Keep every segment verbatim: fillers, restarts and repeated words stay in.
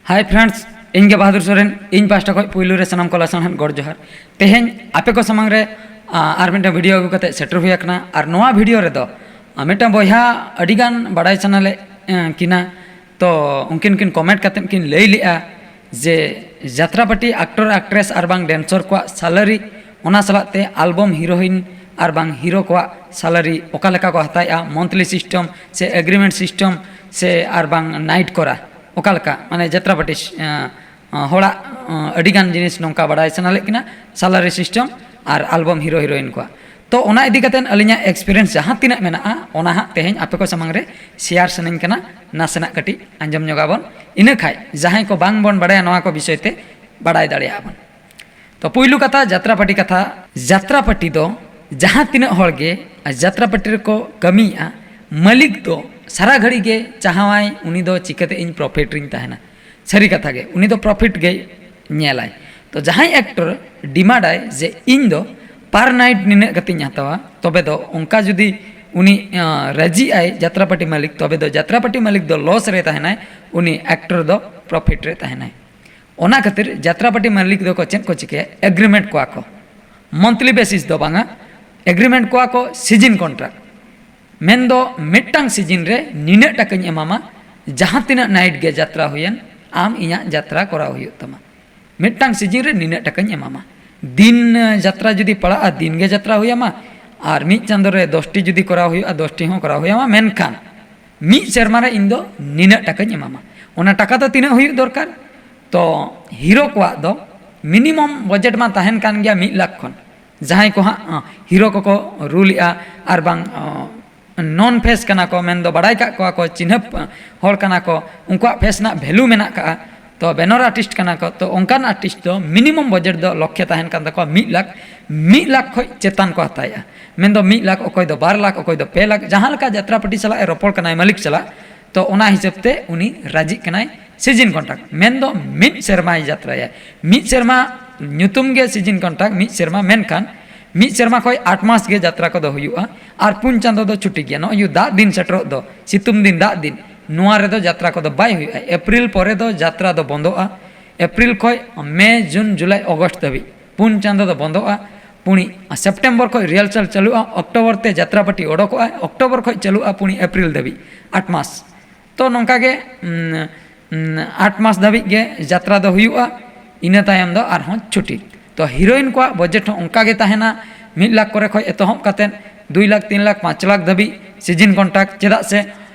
Hi friends, ᱤᱧ ᱜᱮ ᱵᱟᱦᱟᱫᱩᱨ ᱥᱚᱨᱮᱱ᱾ ᱤᱧ ᱯᱟᱦᱴᱟ ᱠᱷᱚᱱ ᱯᱩᱭᱞᱩ ᱨᱮ ᱥᱟᱱᱟᱢ ᱠᱚ ᱞᱟᱥᱟᱲᱦᱮᱫ ᱜᱚᱰ ᱡᱚᱦᱟᱨ᱾ ᱛᱮᱦᱮᱧ ᱟᱯᱮ ᱠᱚ ᱥᱟᱢᱟᱝ ᱨᱮ ᱟᱨ ᱢᱤᱫᱴᱟᱝ ᱵᱷᱤᱰᱤᱭᱳ ᱟᱹᱜᱩ ᱠᱟᱛᱮ ᱥᱮᱴᱮᱨ ᱦᱩᱭ ᱟᱠᱟᱱᱟ᱾ ᱟᱨ ᱱᱚᱣᱟ ᱵᱷᱤᱰᱤᱭᱳ ᱨᱮᱫᱚ ᱢᱤᱫᱴᱟᱝ ᱵᱚᱭᱦᱟ ᱟᱹᱰᱤᱜᱟᱱ ᱵᱟᱲᱟᱭ ᱥᱟᱱᱟ ᱞᱮᱫ ᱠᱤᱱᱟ᱾ ᱛᱚ ᱩᱱᱠᱤᱱ ᱠᱤᱱ ᱠᱚᱢᱮᱱᱴ ᱠᱟᱛᱮᱫ ᱠᱤᱱ ᱞᱟᱹᱭ ᱞᱮᱫᱼᱟ ᱡᱮ ᱡᱟᱛᱨᱟᱯᱟᱹᱴᱤ ᱟᱠᱴᱚᱨ, ᱟᱠᱴᱨᱮᱥ ᱟᱨ ᱵᱟᱝ ᱰᱮᱱᱥᱚᱨ ᱠᱚᱣᱟᱜ ᱥᱮᱞᱟᱨᱤ, ᱚᱱᱟ ᱥᱟᱞᱟᱜ ᱛᱮ ᱟᱞᱵᱚᱢ ᱦᱤᱨᱳᱭᱤᱱ ᱟᱨ ᱵᱟᱝ ᱦᱤᱨᱳ ᱠᱚᱣᱟᱜ ᱥᱮᱞᱟᱨᱤ ᱚᱠᱟ ᱞᱮᱠᱟ ᱠᱚ ᱦᱟᱛᱟᱣᱮᱫᱼᱟ, ᱢᱚᱱᱛᱷᱞᱤ ᱥᱤᱥᱴᱮᱢ ᱥᱮ ᱮᱜᱽᱨᱤᱢᱮᱱᱴ ᱥᱤᱥᱴᱮᱢ ᱥᱮ ᱟᱨ ᱵᱟᱝ ᱱᱟᱭᱤᱴ ᱠᱚᱨᱟ, ᱚᱠᱟ ᱞᱮᱠᱟ, ᱢᱟᱱᱮ ᱡᱟᱛᱨᱟᱯᱟᱹᱴᱤ ᱦᱚᱲᱟᱜ ᱟᱹᱰᱤᱜᱟᱱ ᱡᱤᱱᱤᱥ ᱱᱚᱝᱠᱟ ᱵᱟᱲᱟᱭ ᱥᱟᱱᱟ ᱞᱮᱫ ᱠᱤᱱᱟ, ᱥᱮᱞᱟᱨᱤ ᱥᱤᱥᱴᱮᱢ ᱟᱨ ᱟᱞᱵᱚᱢ ᱦᱤᱨᱳ ᱦᱤᱨᱳᱭᱤᱱ ᱠᱚᱣᱟᱜ᱾ ᱛᱚ ᱚᱱᱟ ᱤᱫᱤ ᱠᱟᱛᱮ ᱟᱹᱞᱤᱧᱟᱜ ᱮᱠᱥᱯᱤᱨᱤᱭᱮᱱᱥ ᱡᱟᱦᱟᱸ ᱛᱤᱱᱟᱹᱜ ᱢᱮᱱᱟᱜᱼᱟ, ᱚᱱᱟ ᱦᱟᱸᱜ ᱛᱮᱦᱮᱧ ᱟᱯᱮ ᱠᱚ ᱥᱟᱢᱟᱝ ᱨᱮ ᱥᱮᱭᱟᱨ ᱥᱟᱱᱟᱧ ᱠᱟᱱᱟ᱾ ᱱᱟᱥᱮᱱᱟᱜ ᱠᱟᱹᱴᱤᱡ ᱟᱸᱡᱚᱢ ᱧᱚᱜ ᱟᱵᱚᱱ᱾ ᱤᱱᱟᱹ ᱠᱷᱟᱡ ᱡᱟᱦᱟᱸᱭ ᱠᱚ ᱵᱟᱝ ᱵᱚᱱ ᱵᱟᱲᱟᱭᱟ ᱱᱚᱣᱟ ᱠᱚ ᱵᱤᱥᱚᱭ ᱛᱮ, ᱵᱟᱲᱟᱭ ᱫᱟᱲᱮᱭᱟᱜᱼᱟ ᱵᱚᱱ᱾ ᱛᱚ ᱯᱩᱭᱞᱩ ᱠᱟᱛᱷᱟ, ᱡᱟᱛᱨᱟᱯᱟᱹᱴᱤ ᱠᱟᱛᱷᱟ᱾ ᱡᱟᱛᱨᱟᱯᱟᱹᱴᱤ ᱫᱚ ᱡᱟᱦᱟᱸ ᱛᱤᱱᱟᱹᱜ ᱦᱚᱲ ᱜᱮ ᱡᱟᱛᱨᱟᱯᱟᱹᱴᱤ ᱨᱮᱠᱚ ᱠᱟᱹᱢᱤᱭᱮᱫᱼᱟ, ᱢᱟᱹᱞᱤᱠ ᱫᱚ ᱥᱟᱨᱟ ᱜᱷᱟᱹᱲᱤ ᱜᱮ ᱪᱟᱦᱟᱣᱟᱭ, ᱩᱱᱤ ᱫᱚ ᱪᱤᱠᱟᱹᱛᱮ ᱤᱧ ᱯᱨᱚᱯᱷᱤᱴ ᱨᱤᱧ ᱛᱟᱦᱮᱱᱟ᱾ ᱥᱟᱹᱨᱤ ᱠᱟᱛᱷᱟ ᱜᱮ, ᱩᱱᱤ ᱫᱚ ᱯᱨᱚᱯᱷᱤᱴ ᱜᱮᱭ ᱧᱮᱞᱟᱭ᱾ ᱛᱚ ᱡᱟᱦᱟᱸᱭ ᱮᱠᱴᱚᱨ ᱰᱤᱢᱟᱱᱰᱟᱭ ᱡᱮ ᱤᱧ ᱫᱚ ᱯᱟᱨ ᱱᱟᱭᱤᱴ ᱱᱤᱱᱟᱹᱜ ᱠᱟᱛᱮᱧ ᱦᱟᱛᱟᱣᱟ, ᱛᱚᱵᱮ ᱫᱚ ᱚᱱᱠᱟ ᱡᱩᱫᱤ ᱩᱱᱤ ᱨᱟᱹᱡᱤᱜ ᱟᱭ ᱡᱟᱛᱨᱟᱯᱟᱹᱴᱤ ᱢᱟᱹᱞᱤᱠ, ᱛᱚᱵᱮ ᱫᱚ ᱡᱟᱛᱨᱟᱯᱟᱹᱴᱤ ᱢᱟᱹᱞᱤᱠ ᱫᱚ ᱞᱚᱥ ᱨᱮ ᱛᱟᱦᱮᱱᱟᱭ, ᱩᱱᱤ ᱮᱠᱴᱚᱨ ᱫᱚ ᱯᱨᱚᱯᱷᱤᱴ ᱨᱮ ᱛᱟᱦᱮᱱᱟᱭ᱾ ᱚᱱᱟ ᱠᱷᱟᱹᱛᱤᱨ ᱡᱟᱛᱨᱟᱯᱟᱹᱴᱤ ᱢᱟᱹᱞᱤᱠ ᱫᱚᱠᱚ ᱪᱮᱫ ᱠᱚ ᱪᱤᱠᱟᱹᱭᱟ? ᱮᱜᱽᱨᱤᱢᱮᱱᱴ ᱠᱚᱣᱟ ᱠᱚ, ᱢᱚᱱᱛᱷᱞᱤ ᱵᱮᱥᱤᱥ ᱫᱚ ᱵᱟᱝᱟ, ᱮᱜᱽᱨᱤᱢᱮᱱᱴ ᱠᱚᱣᱟ ᱠᱚ ᱥᱤᱡᱤᱱ ᱠᱚᱱᱴᱨᱟᱠᱴ᱾ ᱢᱮᱱᱫᱚ ᱢᱤᱫᱴᱟᱝ ᱥᱤᱡᱤᱱ ᱨᱮ ᱱᱤᱱᱟᱹᱜ ᱴᱟᱠᱟᱧ ᱮᱢᱟᱢᱟ, ᱡᱟᱦᱟᱸ ᱛᱤᱱᱟᱹᱜ ᱱᱟᱭᱤᱴ ᱜᱮ ᱡᱟᱛᱨᱟ ᱦᱩᱭᱮᱱ, ᱟᱢ ᱤᱧᱟᱹᱜ ᱡᱟᱛᱨᱟ ᱠᱚᱨᱟᱣ ᱦᱩᱭᱩᱜ ᱛᱟᱢᱟ᱾ ᱢᱤᱫᱴᱟᱝ ᱥᱤᱡᱤᱱ ᱨᱮ ᱱᱤᱱᱟᱹᱜ ᱴᱟᱠᱟᱧ ᱮᱢᱟᱢᱟ᱾ ᱫᱤᱱ ᱡᱟᱛᱨᱟ ᱡᱩᱫᱤ ᱯᱟᱲᱟᱜᱼᱟ, ᱫᱤᱱ ᱜᱮ ᱡᱟᱛᱨᱟ ᱦᱩᱭᱟᱢᱟ᱾ ᱟᱨ ᱢᱤᱫ ᱪᱟᱸᱫᱳ ᱨᱮ ᱫᱚᱥᱴᱤ ᱡᱩᱫᱤ ᱠᱚᱨᱟᱣ ᱦᱩᱭᱩᱜᱼᱟ, ᱫᱚᱥᱴᱤ ᱦᱚᱸ ᱠᱚᱨᱟᱣ ᱦᱩᱭᱟᱢᱟ, ᱢᱮᱱᱠᱷᱟᱱ ᱢᱤᱫ ᱥᱮᱨᱢᱟ ᱨᱮ ᱤᱧ ᱫᱚ ᱱᱤᱱᱟᱹᱜ ᱴᱟᱠᱟᱧ ᱮᱢᱟᱢᱟ᱾ ᱚᱱᱟ ᱴᱟᱠᱟ ᱫᱚ ᱛᱤᱱᱟᱹᱜ ᱦᱩᱭᱩᱜ ᱫᱚᱨᱠᱟᱨ? ᱛᱚ ᱦᱤᱨᱳ ᱠᱚᱣᱟᱜ ᱫᱚ ᱢᱤᱱᱤᱢᱟᱢ ᱵᱟᱡᱮᱴ ᱢᱟ ᱛᱟᱦᱮᱱ ᱠᱟᱱ ᱜᱮᱭᱟ ᱢᱤᱫ ᱞᱟᱠᱷ ᱠᱷᱚᱱ᱾ ᱡᱟᱦᱟᱸᱭ ᱠᱚ ᱦᱟᱸᱜ ᱦᱤᱨᱳ ᱠᱚᱠᱚ ᱨᱩᱞᱮᱜᱼᱟ ᱟᱨ ᱵᱟᱝ ᱱᱚᱱ ᱯᱷᱮᱥ ᱠᱟᱱᱟ ᱠᱚ, ᱢᱮᱱᱫᱚ ᱵᱟᱲᱟᱭ ᱠᱟᱜ ᱠᱚᱣᱟ ᱠᱚ, ᱪᱤᱱᱦᱟᱹᱯ ᱦᱚᱲ ᱠᱟᱱᱟ ᱠᱚ, ᱩᱱᱠᱩᱣᱟᱜ ᱯᱷᱮᱥ ᱨᱮᱱᱟᱜ ᱵᱷᱮᱞᱩ ᱢᱮᱱᱟᱜ ᱠᱟᱜᱼᱟ᱾ ᱛᱚ ᱵᱮᱱᱚᱨ ᱟᱨᱴᱤᱥᱴ ᱠᱟᱱᱟ ᱠᱚ, ᱛᱚ ᱚᱱᱠᱟᱱ ᱟᱨᱴᱤᱥᱴ ᱫᱚ ᱢᱤᱱᱤᱢᱟᱢ ᱵᱟᱡᱮᱴ ᱫᱚ ᱞᱚᱠᱠᱷᱮ ᱛᱟᱦᱮᱱ ᱠᱟᱱ ᱛᱟᱠᱚᱣᱟ ᱢᱤᱫ ᱞᱟᱠᱷ, ᱢᱤᱫ ᱞᱟᱠᱷ ᱠᱷᱚᱱ ᱪᱮᱛᱟᱱ ᱠᱚ ᱦᱟᱛᱟᱣᱮᱜᱼᱟ᱾ ᱢᱮᱱᱫᱚ ᱢᱤᱫ ᱞᱟᱠᱷ, ᱚᱠᱚᱭ ᱫᱚ ᱵᱟᱨ ᱞᱟᱠᱷ, ᱚᱠᱚᱭ ᱫᱚ ᱯᱮ ᱞᱟᱠᱷ, ᱡᱟᱦᱟᱸ ᱞᱮᱠᱟ ᱡᱟᱛᱨᱟᱯᱟᱹᱴᱤ ᱥᱟᱞᱟᱜ ᱮ ᱨᱚᱯᱚᱲ ᱠᱟᱱᱟᱭ ᱢᱟᱹᱞᱤᱠ ᱥᱟᱞᱟᱜ, ᱛᱚ ᱚᱱᱟ ᱦᱤᱥᱟᱹᱵ ᱛᱮ ᱩᱱᱤ ᱨᱟᱡᱤᱜ ᱠᱟᱱᱟᱭ ᱥᱤᱡᱤᱱ ᱠᱚᱱᱴᱨᱟᱠᱴ᱾ ᱢᱮᱱᱫᱚ ᱢᱤᱫ ᱥᱮᱨᱢᱟᱭ ᱡᱟᱛᱨᱟᱭᱟ, ᱢᱤᱫ ᱥᱮᱨᱢᱟ ᱧᱩᱛᱩᱢ ᱜᱮ ᱥᱤᱡᱤᱱ ᱠᱚᱱᱴᱨᱟᱠᱴ, ᱢᱤᱫ ᱥᱮᱨᱢᱟ, ᱢᱮᱱᱠᱷᱟᱱ ᱢᱤᱫ ᱥᱮᱨᱢᱟ ᱠᱷᱚᱱ ᱟᱴ ᱢᱟᱥ ᱜᱮ ᱡᱟᱛᱨᱟ ᱠᱚᱫᱚ ᱦᱩᱭᱩᱜᱼᱟ᱾ ᱟᱨ ᱯᱩᱱ ᱪᱟᱸᱫᱚ ᱫᱚ ᱪᱷᱩᱴᱤ ᱜᱮᱭᱟ᱾ ᱱᱚᱜᱼᱚᱭ ᱫᱟᱜ ᱫᱤᱱ ᱥᱮᱴᱮᱨᱚᱜ ᱫᱚ, ᱥᱤᱛᱩᱝ ᱫᱤᱱ, ᱫᱟᱜ ᱫᱤᱱ, ᱱᱚᱣᱟ ᱨᱮᱫᱚ ᱡᱟᱛᱨᱟ ᱠᱚᱫᱚ ᱵᱟᱭ ᱦᱩᱭᱩᱜᱼᱟ᱾ ᱮᱯᱨᱤᱞ ᱯᱚᱨᱮ ᱫᱚ ᱡᱟᱛᱨᱟ ᱫᱚ ᱵᱚᱱᱫᱚᱜᱼᱟ᱾ ᱮᱯᱨᱤᱞ ᱠᱷᱚᱱ ᱢᱮ, ᱡᱩᱱ, ᱡᱩᱞᱟᱭ, ᱚᱜᱚᱥᱴ ᱫᱷᱟᱹᱵᱤᱡ ᱯᱩᱱ ᱪᱟᱸᱫᱚ ᱫᱚ ᱵᱚᱱᱫᱚᱜᱼᱟ᱾ ᱯᱩᱱᱤ ᱥᱮᱯᱴᱮᱢᱵᱚᱨ ᱠᱷᱚᱱ ᱨᱤᱦᱟᱨᱥᱟᱞ ᱪᱟᱹᱞᱩᱜᱼᱟ, ᱚᱠᱴᱳᱵᱚᱨ ᱛᱮ ᱡᱟᱛᱨᱟ ᱯᱟᱹᱴᱤ ᱚᱰᱚᱠᱚᱜᱼᱟ, ᱚᱠᱴᱳᱵᱚᱨ ᱠᱷᱚᱱ ᱪᱟᱹᱞᱩᱜᱼᱟ ᱯᱩᱱᱤ ᱮᱯᱨᱤᱞ ᱫᱷᱟᱹᱵᱤᱡ, ᱟᱴ ᱢᱟᱥ᱾ ᱛᱚ ᱱᱚᱝᱠᱟ ᱜᱮ, ᱩᱢ, ᱩᱢ, ᱟᱴ ᱢᱟᱥ ᱫᱷᱟᱹᱵᱤᱡ ᱜᱮ ᱡᱟᱛᱨᱟ ᱫᱚ ᱦᱩᱭᱩᱜᱼᱟ᱾ ᱤᱱᱟᱹ ᱛᱟᱭᱚᱢ ᱫᱚ ᱟᱨᱦᱚᱸ ᱪᱷᱩᱴᱤ᱾ ᱛᱚ ᱦᱤᱨᱳᱭᱤᱱ ᱠᱚᱣᱟᱜ ᱵᱟᱡᱮᱴ ᱦᱚᱸ ᱚᱱᱠᱟ ᱜᱮ ᱛᱟᱦᱮᱱᱟ, ᱢᱤᱫ ᱞᱟᱠᱷ ᱠᱚᱨᱮ ᱠᱷᱚᱱ ᱮᱛᱚᱦᱚᱵ ᱠᱟᱛᱮᱫ ᱫᱩᱭ ᱞᱟᱠᱷ, ᱛᱤᱱ ᱞᱟᱠᱷ, ᱯᱟᱸᱪ ᱞᱟᱠᱷ ᱫᱷᱟᱹᱵᱤᱡ ᱥᱤᱡᱤᱱ ᱠᱚᱱᱴᱨᱟᱠᱴ᱾ ᱪᱮᱫᱟᱜ ᱥᱮ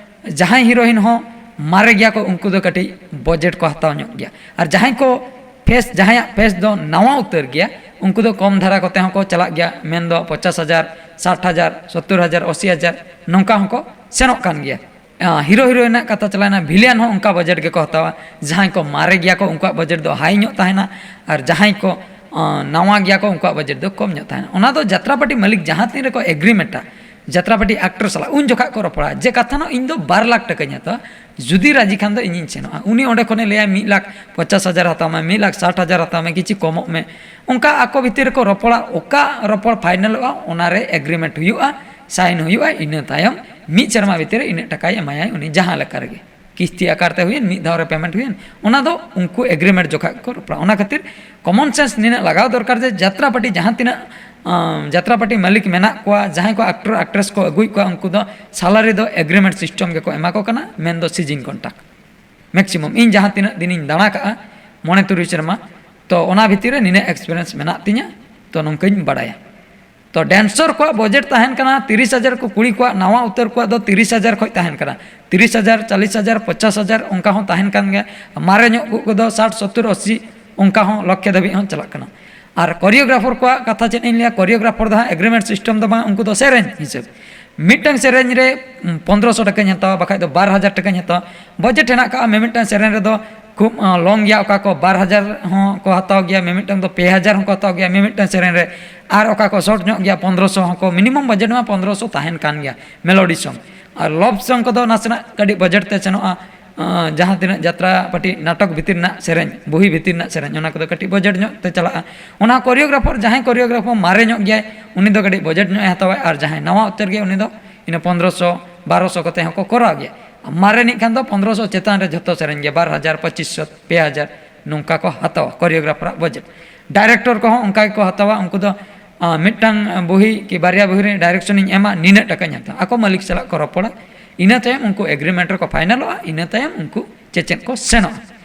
ᱡᱟᱦᱟᱸᱭ ᱦᱤᱨᱳᱭᱤᱱ ᱦᱚᱸ ᱢᱟᱨᱮ ᱜᱮᱭᱟ ᱠᱚ, ᱩᱱᱠᱩ ᱫᱚ ᱠᱟᱹᱴᱤᱡ ᱵᱟᱡᱮᱴ ᱠᱚ ᱦᱟᱛᱟᱣ ᱧᱚᱜ ᱜᱮᱭᱟ᱾ ᱟᱨ ᱡᱟᱦᱟᱸᱭ ᱠᱚ ᱯᱷᱮᱥ, ᱡᱟᱦᱟᱸᱭᱟᱜ ᱯᱷᱮᱥ ᱫᱚ ᱱᱟᱣᱟ ᱩᱛᱟᱹᱨ ᱜᱮᱭᱟ, ᱩᱱᱠᱩ ᱫᱚ ᱠᱚᱢ ᱫᱷᱟᱨᱟ ᱠᱚᱛᱮ ᱦᱚᱸᱠᱚ ᱪᱟᱞᱟᱜ ᱜᱮᱭᱟ, ᱢᱮᱱᱫᱚ ᱯᱚᱧᱪᱟᱥ ᱦᱟᱡᱟᱨ, ᱥᱟᱴ ᱦᱟᱡᱟᱨ, ᱥᱚᱛᱛᱚᱨ ᱦᱟᱡᱟᱨ, ᱟᱥᱤ ᱦᱟᱡᱟᱨ, ᱱᱚᱝᱠᱟ ᱦᱚᱸᱠᱚ ᱥᱮᱱᱚᱜ ᱠᱟᱱ ᱜᱮᱭᱟ᱾ ᱟᱸ, ᱦᱤᱨᱳ ᱦᱤᱨᱳᱭᱤᱱ ᱨᱮᱱᱟᱜ ᱠᱟᱛᱷᱟ ᱪᱟᱞᱟᱣᱮᱱᱟ, ᱵᱷᱤᱞᱤᱭᱟᱱ ᱦᱚᱸ ᱚᱱᱠᱟ ᱵᱟᱡᱮᱴ ᱜᱮᱠᱚ ᱦᱟᱛᱟᱣᱟ᱾ ᱡᱟᱦᱟᱸᱭ ᱠᱚ ᱢᱟᱨᱮ ᱜᱮᱭᱟ ᱠᱚ, ᱩᱱᱠᱩᱣᱟᱜ ᱵᱟᱡᱮᱴ ᱫᱚ ᱦᱟᱭ ᱧᱚᱜ ᱛᱟᱦᱮᱱᱟ, ᱟᱨ ᱡᱟᱦᱟᱸᱭ ᱠᱚ, ᱟᱸ, ᱱᱟᱣᱟ ᱜᱮᱭᱟ ᱠᱚ, ᱩᱱᱠᱩᱣᱟᱜ ᱵᱟᱡᱮᱴ ᱫᱚ ᱠᱚᱢ ᱧᱚᱜ ᱛᱟᱦᱮᱱᱟ᱾ ᱚᱱᱟ ᱫᱚ ᱡᱟᱛᱨᱟ ᱯᱟᱹᱴᱤ ᱢᱟᱹᱞᱤᱠ ᱡᱟᱦᱟᱸ ᱛᱤᱱ ᱨᱮᱠᱚ ᱮᱜᱽᱨᱤᱢᱮᱱᱴᱟ ᱡᱟᱛᱨᱟ ᱯᱟᱹᱴᱤ ᱟᱠᱴᱚᱨ ᱥᱟᱞᱟᱜ, ᱩᱱ ᱡᱚᱠᱷᱟᱜ ᱠᱚ ᱨᱚᱯᱚᱲᱟ ᱡᱮ, ᱠᱟᱛᱷᱟ ᱱᱚᱜ ᱤᱧ ᱫᱚ ᱵᱟᱨ ᱞᱟᱠᱷ ᱴᱟᱠᱟᱧ ᱦᱟᱛᱟᱣᱟ, ᱡᱩᱫᱤ ᱨᱟᱡᱤ ᱠᱷᱟᱱ ᱫᱚ ᱤᱧᱤᱧ ᱥᱮᱱᱚᱜᱼᱟ᱾ ᱩᱱᱤ ᱚᱸᱰᱮ ᱠᱷᱚᱱᱮ ᱞᱟᱹᱭᱟ, ᱢᱤᱫ ᱞᱟᱠᱷ ᱯᱚᱧᱪᱟᱥ ᱦᱟᱡᱟᱨ ᱦᱟᱛᱟᱣ ᱢᱮ, ᱢᱤᱫ ᱞᱟᱠᱷ ᱥᱟᱴ ᱦᱟᱡᱟᱨ ᱦᱟᱛᱟᱣ ᱢᱮ, ᱠᱤᱪᱷᱩ ᱠᱚᱢᱚᱜ ᱢᱮ᱾ ᱚᱱᱠᱟ ᱟᱠᱚ ᱵᱷᱤᱛᱤᱨ ᱨᱮᱠᱚ ᱨᱚᱯᱚᱲᱟ, ᱚᱠᱟ ᱨᱚᱯᱚᱲ ᱯᱷᱟᱭᱱᱮᱞᱚᱜᱼᱟ, ᱚᱱᱟᱨᱮ ᱮᱜᱽᱨᱤᱢᱮᱱᱴ ᱦᱩᱭᱩᱜᱼᱟ, ᱥᱟᱭᱤᱱ ᱦᱩᱭᱩᱜᱼᱟ᱾ ᱤᱱᱟᱹ ᱛᱟᱭᱚᱢ ᱢᱤᱫ ᱥᱮᱨᱢᱟ ᱵᱷᱤᱛᱤᱨ ᱨᱮ ᱤᱱᱟᱹᱜ ᱴᱟᱠᱟᱭ ᱮᱢᱟᱭᱟᱭ ᱩᱱᱤ, ᱡᱟᱦᱟᱸ ᱞᱮᱠᱟ ᱨᱮᱜᱮ, ᱠᱤᱥᱛᱤ ᱟᱠᱟᱨ ᱛᱮ ᱦᱩᱭᱮᱱ, ᱢᱤᱫ ᱫᱷᱟᱣ ᱨᱮ ᱯᱮᱢᱮᱱᱴ ᱦᱩᱭᱮᱱ, ᱚᱱᱟ ᱫᱚ ᱩᱱᱠᱩ ᱮᱜᱽᱨᱤᱢᱮᱱᱴ ᱡᱚᱠᱷᱟᱜ ᱜᱮᱠᱚ ᱨᱚᱯᱚᱲᱟ᱾ ᱚᱱᱟ ᱠᱷᱟᱹᱛᱤᱨ ᱠᱚᱢᱚᱱ ᱥᱮᱱᱥ ᱱᱤᱱᱟᱹᱜ ᱞᱟᱜᱟᱣ ᱫᱚᱨᱠᱟᱨ ᱡᱮ ᱡᱟᱛᱨᱟ ᱯᱟᱹᱴᱤ ᱡᱟᱦᱟᱸ ᱛᱤᱱᱟᱹᱜ, ᱟᱸ, ᱡᱟᱛᱨᱟ ᱯᱟᱹᱴᱤ ᱢᱟᱹᱞᱤᱠ ᱢᱮᱱᱟᱜ ᱠᱚᱣᱟ, ᱡᱟᱦᱟᱸᱭ ᱠᱚ ᱟᱠᱴᱚᱨ ᱟᱠᱴᱨᱮᱥ ᱠᱚ ᱟᱹᱜᱩᱭᱮᱫ ᱠᱚᱣᱟ, ᱩᱱᱠᱩ ᱫᱚ ᱥᱟᱞᱟᱨᱤ ᱫᱚ ᱮᱜᱽᱨᱤᱢᱮᱱᱴ ᱥᱤᱥᱴᱮᱢ ᱜᱮᱠᱚ ᱮᱢᱟ ᱠᱚ ᱠᱟᱱᱟ, ᱢᱮᱱᱫᱚ ᱥᱤᱡᱤᱱ ᱠᱚᱱᱴᱟᱠ᱾ ᱢᱮᱠᱥᱤᱢᱟᱢ ᱤᱧ ᱡᱟᱦᱟᱸ ᱛᱤᱱᱟᱹᱜ ᱫᱤᱱᱤᱧ ᱫᱟᱬᱟ ᱠᱟᱜᱼᱟ, ᱢᱚᱬᱮ ᱛᱩᱨᱩᱭ ᱥᱮᱨᱢᱟ, ᱛᱚ ᱚᱱᱟ ᱵᱷᱤᱛᱤᱨ ᱨᱮ ᱱᱤᱱᱟᱹᱜ ᱮᱠᱥᱯᱤᱨᱤᱭᱮᱱᱥ ᱢᱮᱱᱟᱜ ᱛᱤᱧᱟᱹ, ᱛᱚ ᱱᱚᱝᱠᱟᱧ ᱵᱟᱲᱟᱭᱟ᱾ ᱛᱚ ᱰᱮᱱᱥᱚᱨ ᱠᱚᱣᱟᱜ ᱵᱟᱡᱮᱴ ᱛᱟᱦᱮᱱ ᱠᱟᱱᱟ ᱛᱤᱨᱤᱥ ᱦᱟᱡᱟᱨ ᱠᱚ, ᱠᱩᱲᱤ ᱠᱚᱣᱟᱜ ᱱᱟᱣᱟ ᱩᱛᱟᱹᱨ ᱠᱚᱣᱟᱜ ᱫᱚ ᱛᱤᱨᱤᱥ ᱦᱟᱡᱟᱨ ᱠᱷᱚᱱ ᱛᱟᱦᱮᱱ ᱠᱟᱱᱟ, ᱛᱤᱨᱤᱥ ᱦᱟᱡᱟᱨ, ᱪᱚᱞᱞᱤᱥ ᱦᱟᱡᱟᱨ, ᱯᱚᱧᱪᱟᱥ ᱦᱟᱡᱟᱨ, ᱚᱱᱠᱟ ᱦᱚᱸ ᱛᱟᱦᱮᱱ ᱠᱟᱱ ᱜᱮᱭᱟ᱾ ᱢᱟᱨᱮ ᱧᱚᱜ ᱠᱚ ᱫᱚ ᱥᱟᱴ, ᱥᱚᱛᱛᱚᱨ, ᱟᱥᱤ, ᱚᱱᱠᱟ ᱦᱚᱸ ᱞᱚᱠᱷᱮ ᱫᱷᱟᱹᱵᱤᱡ ᱦᱚᱸ ᱪᱟᱞᱟᱜ ᱠᱟᱱᱟ᱾ ᱟᱨ ᱠᱳᱨᱤᱭᱳᱜᱨᱟᱯᱷᱟᱨ ᱠᱚᱣᱟᱜ ᱠᱟᱛᱷᱟ ᱪᱮᱫ ᱤᱧ ᱞᱟᱹᱭᱟ, ᱠᱳᱨᱤᱭᱳᱜᱨᱟᱯᱷᱟᱨ ᱫᱚ ᱦᱟᱸᱜ ᱮᱜᱽᱨᱤᱢᱮᱱᱴ ᱥᱤᱥᱴᱮᱢ ᱫᱚ ᱵᱟᱝ, ᱩᱱᱠᱩ ᱫᱚ ᱥᱮᱨᱮᱧ ᱦᱤᱥᱟᱹᱵ᱾ ᱢᱤᱫᱴᱟᱝ ᱥᱮᱨᱮᱧ ᱨᱮ, ᱩᱢ, ᱯᱚᱱᱫᱽᱨᱚᱥᱚ ᱴᱟᱠᱟᱧ ᱦᱟᱛᱟᱣᱟ, ᱵᱟᱠᱷᱟᱡ ᱫᱚ ᱵᱟᱨ ᱦᱟᱡᱟᱨ ᱴᱟᱠᱟᱧ ᱦᱟᱛᱟᱣᱟ᱾ ᱵᱟᱡᱮᱴ ᱦᱮᱱᱟᱜ ᱠᱟᱜᱼᱟ, ᱢᱤᱢᱤᱫᱴᱟᱝ ᱥᱮᱨᱮᱧ ᱨᱮᱫᱚ ᱠᱷᱩᱵ, ᱟᱸ, ᱞᱚᱝ ᱜᱮᱭᱟ, ᱚᱠᱟ ᱠᱚ ᱵᱟᱨ ᱦᱟᱡᱟᱨ ᱦᱚᱸ ᱠᱚ ᱦᱟᱛᱟᱣ ᱜᱮᱭᱟ, ᱢᱤᱢᱤᱫᱴᱟᱝ ᱫᱚ ᱯᱮ ᱦᱟᱡᱟᱨ ᱦᱚᱸᱠᱚ ᱦᱟᱛᱟᱣ ᱜᱮᱭᱟ ᱢᱤᱢᱤᱫᱴᱟᱝ ᱥᱮᱨᱮᱧ ᱨᱮ, ᱟᱨ ᱚᱠᱟ ᱠᱚ ᱥᱚᱨᱴ ᱧᱚᱜ ᱜᱮᱭᱟ, ᱯᱚᱱᱫᱽᱨᱚᱥᱚ ᱦᱚᱸᱠᱚ, ᱢᱤᱱᱤᱢᱟᱢ ᱵᱟᱡᱮᱴ ᱢᱟ ᱯᱚᱱᱫᱽᱨᱚᱥᱚ ᱛᱟᱦᱮᱱ ᱠᱟᱱ ᱜᱮᱭᱟ᱾ ᱢᱮᱞᱳᱰᱤ ᱥᱚᱝ ᱟᱨ ᱞᱚᱵᱷ ᱥᱚᱝ ᱠᱚᱫᱚ ᱱᱟᱥᱮᱱᱟᱜ ᱠᱟᱹᱴᱤᱡ ᱵᱟᱡᱮᱴ ᱛᱮ ᱥᱮᱱᱚᱜᱼᱟ᱾ ᱟᱸ, ᱡᱟᱦᱟᱸ ᱛᱤᱱᱟᱹᱜ ᱡᱟᱛᱨᱟ ᱯᱟᱹᱴᱤ ᱱᱟᱴᱚᱠ ᱵᱷᱤᱛᱤᱨ ᱨᱮᱱᱟᱜ ᱥᱮᱨᱮᱧ, ᱵᱩᱦᱤ ᱵᱷᱤᱛᱤᱨ ᱨᱮᱱᱟᱜ ᱥᱮᱨᱮᱧ, ᱚᱱᱟ ᱠᱚᱫᱚ ᱠᱟᱹᱴᱤᱡ ᱵᱟᱡᱮᱴ ᱧᱚᱜ ᱛᱮ ᱪᱟᱞᱟᱜᱼᱟ᱾ ᱚᱱᱟ ᱠᱳᱨᱤᱭᱳᱜᱨᱟᱯᱷᱟᱨ, ᱡᱟᱦᱟᱸᱭ ᱠᱳᱨᱤᱭᱳᱜᱨᱟᱯᱷᱟᱨ ᱢᱟᱨᱮ ᱧᱚᱜ ᱜᱮᱭᱟᱭ, ᱩᱱᱤ ᱫᱚ ᱠᱟᱹᱴᱤᱡ ᱵᱟᱡᱮᱴ ᱧᱚᱜ ᱮ ᱦᱟᱛᱟᱣᱟ, ᱟᱨ ᱡᱟᱦᱟᱸᱭ ᱱᱟᱣᱟ ᱩᱛᱟᱹᱨ ᱜᱮᱭᱟ, ᱩᱱᱤ ᱫᱚ ᱤᱱᱟᱹ ᱯᱚᱱᱫᱽᱨᱚᱥᱚ, ᱵᱟᱨᱚᱥᱚ ᱠᱚᱛᱮ ᱦᱚᱸᱠᱚ ᱠᱚᱨᱟᱣ ᱜᱮᱭᱟ᱾ ᱢᱟᱨᱮᱱᱤᱡ ᱠᱷᱟᱱ ᱫᱚ ᱯᱚᱱᱨᱚᱥᱚ ᱪᱮᱛᱟᱱ ᱨᱮ ᱡᱷᱚᱛᱚ ᱥᱮᱨᱮᱧ ᱜᱮ, ᱵᱟᱨ ᱦᱟᱡᱟᱨ, ᱯᱚᱸᱪᱤᱥ ᱥᱚ, ᱯᱮ ᱦᱟᱡᱟᱨ, ᱱᱚᱝᱠᱟ ᱠᱚ ᱦᱟᱛᱟᱣᱟ᱾ ᱠᱳᱨᱤᱭᱳᱜᱨᱟᱯᱷᱟᱨᱟᱜ ᱵᱟᱡᱮᱴ, ᱰᱟᱭᱨᱮᱠᱴᱚᱨ ᱠᱚᱦᱚᱸ ᱚᱱᱠᱟ ᱜᱮᱠᱚ ᱦᱟᱛᱟᱣᱟ᱾ ᱩᱱᱠᱩ ᱫᱚ ᱟᱸ, ᱢᱤᱫᱴᱟᱝ ᱵᱩᱦᱤ ᱠᱤ ᱵᱟᱨᱭᱟ ᱵᱩᱦᱤ ᱨᱮ ᱰᱟᱭᱨᱮᱠᱥᱚᱱᱤᱧ ᱮᱢᱟ, ᱱᱤᱱᱟᱹᱜ ᱴᱟᱠᱟᱧ ᱦᱟᱛᱟᱣᱟ᱾ ᱟᱠᱚ ᱢᱟᱹᱞᱤᱠ ᱥᱟᱞᱟᱜ ᱠᱚ ᱨᱚᱯᱚᱲᱟ, ᱤᱱᱟᱹ ᱛᱟᱭᱚᱢ ᱩᱱᱠᱩ ᱮᱜᱽᱨᱤᱢᱮᱱᱴ ᱨᱮᱠᱚ ᱯᱷᱟᱭᱱᱟᱞᱚᱜᱼᱟ, ᱤᱱᱟᱹ ᱛᱟᱭᱚᱢ ᱩᱱᱠᱩ ᱪᱮᱪᱮᱫ ᱠᱚ ᱥᱮᱱᱚᱜᱼᱟ᱾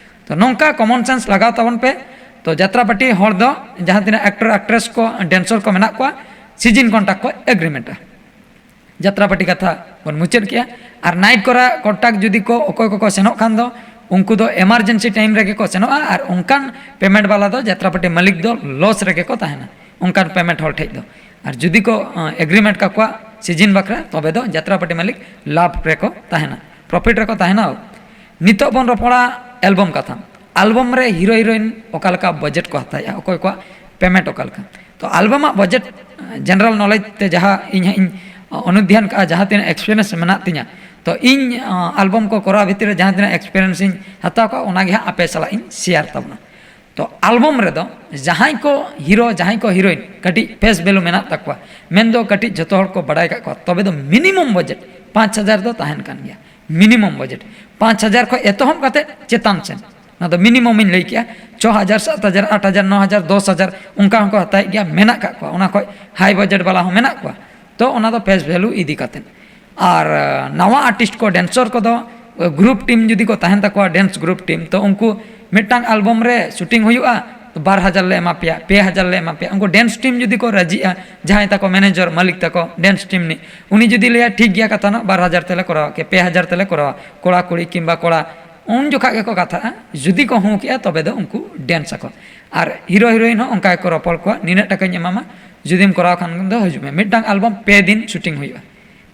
ᱛᱚ ᱱᱚᱝᱠᱟ ᱠᱚᱢᱚᱱ ᱥᱮᱱᱥ ᱞᱟᱜᱟᱣ ᱛᱟᱵᱚᱱ ᱯᱮ᱾ ᱛᱚ ᱡᱟᱛᱨᱟ ᱯᱟᱨᱴᱤ ᱦᱚᱲ ᱫᱚ ᱡᱟᱦᱟᱸ ᱛᱤᱱᱟᱹᱜ ᱮᱠᱴᱚᱨ, ᱮᱠᱴᱨᱮᱥ ᱠᱚ, ᱰᱮᱱᱥᱚᱨ ᱠᱚ ᱢᱮᱱᱟᱜ ᱠᱚᱣᱟ, ᱥᱤᱡᱤᱱ ᱠᱚᱱᱴᱟᱠ ᱠᱚ ᱮᱜᱽᱨᱤᱢᱮᱱᱴᱟ᱾ ᱡᱟᱛᱨᱟ ᱯᱟᱨᱴᱤ ᱠᱟᱛᱷᱟ ᱵᱚᱱ ᱢᱩᱪᱟᱹᱫ ᱠᱮᱜᱼᱟ᱾ ᱟᱨ ᱱᱟᱭᱤᱴ ᱠᱚᱨᱟ ᱠᱚᱱᱴᱟᱠ ᱡᱩᱫᱤ ᱠᱚ ᱚᱠᱚᱭ ᱠᱚᱠᱚ ᱥᱮᱱᱚᱜ ᱠᱷᱟᱱ ᱫᱚ, ᱩᱱᱠᱩ ᱫᱚ ᱮᱢᱟᱨᱡᱮᱱᱥᱤ ᱴᱟᱭᱤᱢ ᱨᱮᱜᱮ ᱠᱚ ᱥᱮᱱᱚᱜᱼᱟ᱾ ᱟᱨ ᱚᱱᱠᱟᱱ ᱯᱮᱢᱮᱱᱴ ᱵᱟᱞᱟ ᱫᱚ ᱡᱟᱛᱨᱟ ᱯᱟᱨᱴᱤ ᱢᱟᱹᱞᱤᱠ ᱫᱚ ᱞᱚᱥ ᱨᱮᱜᱮ ᱠᱚ ᱛᱟᱦᱮᱱᱟ, ᱚᱱᱠᱟᱱ ᱯᱮᱢᱮᱱᱴ ᱦᱚᱲ ᱴᱷᱮᱡ ᱫᱚ᱾ ᱟᱨ ᱡᱩᱫᱤ ᱠᱚ ᱮᱜᱽᱨᱤᱢᱮᱱᱴ ᱠᱟᱠᱚᱣᱟ ᱥᱤᱡᱤᱱ ᱵᱟᱠᱷᱨᱟ, ᱛᱚᱵᱮ ᱫᱚ ᱡᱟᱛᱨᱟ ᱯᱟᱨᱴᱤ ᱢᱟᱹᱞᱤᱠ ᱞᱟᱵᱷ ᱨᱮᱠᱚ ᱛᱟᱦᱮᱱᱟ, ᱯᱨᱚᱯᱷᱤᱴ ᱨᱮᱠᱚ ᱛᱟᱦᱮᱱᱟ᱾ ᱱᱤᱛᱚᱜ ᱵᱚᱱ ᱨᱚᱯᱚᱲᱟ ᱮᱞᱵᱚᱢ ᱠᱟᱛᱷᱟ᱾ ᱟᱞᱵᱚᱢ ᱨᱮ ᱦᱤᱨᱳ ᱦᱤᱨᱳᱭᱤᱱ ᱚᱠᱟ ᱞᱮᱠᱟ ᱵᱟᱡᱮᱴ ᱠᱚ ᱦᱟᱛᱟᱣᱮᱫᱼᱟ, ᱚᱠᱚᱭ ᱠᱚᱣᱟᱜ ᱯᱮᱢᱮᱱᱴ ᱚᱠᱟ ᱞᱮᱠᱟ᱾ ᱛᱚ ᱟᱞᱵᱚᱢᱟᱜ ᱵᱟᱡᱮᱴ, ᱡᱮᱱᱟᱨᱟᱞ ᱱᱚᱞᱮᱡᱽ ᱛᱮ ᱡᱟᱦᱟᱸ ᱤᱧ ᱦᱟᱸᱜ ᱤᱧ ᱚᱱᱩᱫᱷᱭᱟᱱ ᱠᱟᱜᱼᱟ, ᱡᱟᱦᱟᱸ ᱛᱤᱱᱟᱹᱜ ᱮᱠᱥᱯᱤᱨᱤᱭᱮᱱᱥ ᱢᱮᱱᱟᱜ ᱛᱤᱧᱟ, ᱛᱚ ᱤᱧ ᱟᱞᱵᱚᱢ ᱠᱚ ᱠᱚᱨᱟᱣ ᱵᱷᱤᱛᱤᱨ ᱨᱮ ᱡᱟᱦᱟᱸ ᱛᱤᱱᱟᱹᱜ ᱮᱠᱥᱯᱤᱨᱤᱭᱮᱱᱥ ᱤᱧ ᱦᱟᱛᱟᱣ ᱠᱟᱜᱼᱟ, ᱚᱱᱟᱜᱮ ᱦᱟᱸᱜ ᱟᱯᱮ ᱥᱟᱞᱟᱜ ᱤᱧ ᱥᱮᱭᱟᱨ ᱛᱟᱵᱚᱱᱟ᱾ ᱛᱚ ᱟᱞᱵᱚᱢ ᱨᱮᱫᱚ ᱡᱟᱦᱟᱸᱭ ᱠᱚ ᱦᱤᱨᱳ, ᱡᱟᱦᱟᱸᱭ ᱠᱚ ᱦᱤᱨᱳᱭᱤᱱ ᱠᱟᱹᱴᱤᱡ ᱯᱷᱮᱥ ᱵᱷᱮᱞᱩ ᱢᱮᱱᱟᱜ ᱛᱟᱠᱚᱣᱟ, ᱢᱮᱱᱫᱚ ᱠᱟᱹᱴᱤᱡ ᱡᱷᱚᱛᱚ ᱦᱚᱲ ᱠᱚ ᱵᱟᱲᱟᱭ ᱠᱟᱜ ᱠᱚᱣᱟ, ᱛᱚᱵᱮ ᱫᱚ ᱢᱤᱱᱤᱢᱟᱢ ᱵᱟᱡᱮᱴ ᱯᱟᱸᱪ ᱦᱟᱡᱟᱨ ᱫᱚ ᱛᱟᱦᱮᱱ ᱠᱟᱱ ᱜᱮᱭᱟ᱾ ᱢᱤᱱᱤᱢᱟᱢ ᱵᱟᱡᱮᱴ ᱯᱟᱸᱪ ᱦᱟᱡᱟᱨ ᱠᱷᱚᱱ ᱮᱛᱚᱦᱚᱵ ᱠᱟᱛᱮ ᱪᱮᱛᱟᱱ ᱥᱮᱱ, ᱚᱱᱟ ᱫᱚ ᱢᱤᱱᱤᱢᱟᱢ ᱤᱧ ᱞᱟᱹᱭ ᱠᱮᱜᱼᱟ᱾ ᱪᱷᱚ ᱦᱟᱡᱟᱨ, ᱥᱟᱛ ᱦᱟᱡᱟᱨ, ᱟᱴ ᱦᱟᱡᱟᱨ, ᱱᱚ ᱦᱟᱡᱟᱨ, ᱫᱚᱥ ᱦᱟᱡᱟᱨ, ᱚᱱᱠᱟ ᱦᱚᱸᱠᱚ ᱦᱟᱛᱟᱣᱮᱫ ᱜᱮᱭᱟ, ᱢᱮᱱᱟᱜ ᱠᱟᱜ ᱠᱚᱣᱟ᱾ ᱚᱱᱟ ᱠᱷᱚᱱ ᱦᱟᱭ ᱵᱟᱡᱮᱴ ᱵᱟᱞᱟ ᱦᱚᱸ ᱢᱮᱱᱟᱜ ᱠᱚᱣᱟ᱾ ᱛᱚ ᱚᱱᱟ ᱫᱚ ᱯᱷᱮᱥ ᱵᱷᱮᱞᱩ ᱤᱫᱤ ᱠᱟᱛᱮ᱾ ᱟᱨ ᱱᱟᱣᱟ ᱟᱨᱴᱤᱥᱴ ᱠᱚ, ᱰᱮᱱᱥᱚᱨ ᱠᱚᱫᱚ ᱜᱨᱩᱯ ᱴᱤᱢ ᱡᱩᱫᱤ ᱠᱚ ᱛᱟᱦᱮᱱ ᱛᱟᱠᱚᱣᱟ, ᱰᱮᱱᱥ ᱜᱨᱩᱯ ᱴᱤᱢ, ᱛᱚ ᱩᱱᱠᱩ ᱢᱤᱫᱴᱟᱝ ᱟᱞᱵᱚᱢ ᱨᱮ ᱥᱩᱴᱤᱝ ᱦᱩᱭᱩᱜᱼᱟ, ᱛᱚ ᱵᱟᱨ ᱦᱟᱡᱟᱨ ᱞᱮ ᱮᱢᱟ ᱯᱮᱭᱟ, ᱯᱮ ᱦᱟᱡᱟᱨ ᱞᱮ ᱮᱢᱟ ᱯᱮᱭᱟ᱾ ᱩᱱᱠᱩ ᱰᱮᱱᱥ ᱴᱤᱢ ᱡᱩᱫᱤ ᱠᱚ ᱨᱟᱹᱡᱤᱜᱼᱟ, ᱡᱟᱦᱟᱸᱭ ᱛᱟᱠᱚ ᱢᱮᱱᱮᱡᱚᱨ, ᱢᱟᱹᱞᱤᱠ ᱛᱟᱠᱚ, ᱰᱮᱱᱥ ᱴᱤᱢ ᱨᱤᱱᱤᱡ, ᱩᱱᱤ ᱡᱩᱫᱤ ᱞᱟᱹᱭᱟ, "ᱴᱷᱤᱠ ᱜᱮᱭᱟ, ᱠᱟᱛᱷᱟ ᱱᱚᱜ ᱵᱟᱨ ᱦᱟᱡᱟᱨ ᱛᱮᱞᱮ ᱠᱚᱨᱟᱣᱟ ᱠᱮ, ᱯᱮ ᱦᱟᱡᱟᱨ ᱛᱮᱞᱮ ᱠᱚᱨᱟᱣᱟ", ᱠᱚᱲᱟ ᱠᱩᱲᱤ ᱠᱤᱝᱵᱟ ᱠᱚᱲᱟ ᱩᱱ ᱡᱚᱠᱷᱟ ᱜᱮᱠᱚ ᱠᱟᱛᱷᱟᱜᱼᱟ᱾ ᱡᱩᱫᱤ ᱠᱚ ᱦᱩᱸ ᱠᱮᱜᱼᱟ, ᱛᱚᱵᱮ ᱫᱚ ᱩᱱᱠᱩ ᱰᱮᱱᱥ ᱟᱠᱚ᱾ ᱟᱨ ᱦᱤᱨᱳ ᱦᱤᱨᱳᱭᱤᱱ ᱦᱚᱸ ᱚᱱᱠᱟ ᱜᱮᱠᱚ ᱨᱚᱯᱚᱲ ᱠᱚᱣᱟ, "ᱱᱤᱱᱟᱹᱜ ᱴᱟᱠᱟᱧ ᱮᱢᱟᱢᱟ, ᱡᱩᱫᱤᱢ ᱠᱚᱨᱟᱣ ᱠᱷᱟᱱ ᱫᱚ ᱦᱤᱡᱩᱜ ᱢᱮ᱾" ᱢᱤᱫᱴᱟᱝ ᱟᱞᱵᱚᱢ ᱯᱮ ᱫᱤᱱ ᱥᱩᱴᱤᱝ ᱦᱩᱭᱩᱜᱼᱟ,